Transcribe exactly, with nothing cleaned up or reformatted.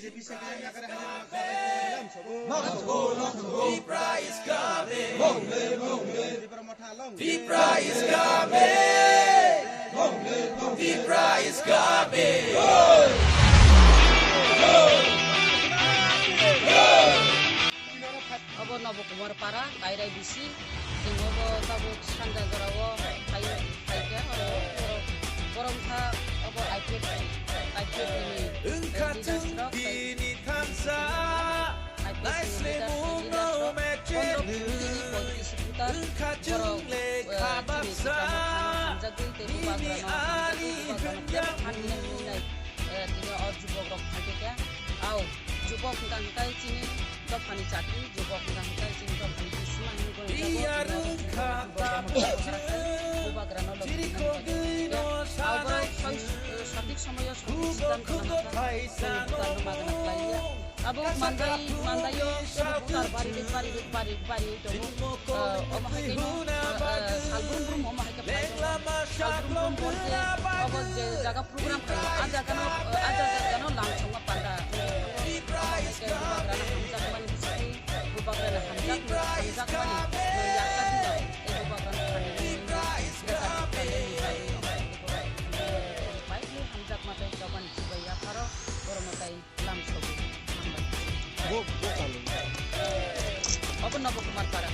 Tipra is coming. Tipra is coming. Tipra is coming. Obo Nobo Kumar Para, Kairai B C. Chwng obo tabuk sanja jorao phaio, phaikha, oro borok, borok wngkha obo I P F, I P F ni, eh, leaders rok, tei I P F ni leaders, leaders rok, pondro bini poitris voter borok, eh, chini Tiprano thani hamjakgwi tei bubagrano hamjakgwi, bubagrano bebak phan hinwi hinwi nai, eh, tini o jubok rok phaikha. Au, jubok hwnkha hwnkhe chini dophani chakri, jubok hwnkha hwnkhe chini dophani bisima hinwi gwnang jago, tini oro chini dophani borok rok bubagrano logi tongmani bagwi. Abo soi-, sothik somoyo sothik siddhanto nangkha, tei bubagrano magna khlaiya. Abo mandai, mandaio voter bari, bari, bari, bari tongo. Eh, omo hai khe no, eh, eh, sal brum brum omo hai khe phlai tongo. Sal brum brum bolte obo je jaga program khaio, a jagano, a jagano lamsongma panda wngwi thango. Omo hai khe bubagrano hamjakmani bisingtwi, bubagrano hamjakmani, hamjakmani, no yakta dino tei bubagrano hamjakmani, bwsa bwsa dini bagwi omo hai khe borok hamjakmani, paikhe hamjakma tei chobani chubai yapharo borokno tei lamsogo. Hambai. Bo, bo kalo. Obo Nobo Kumar Para.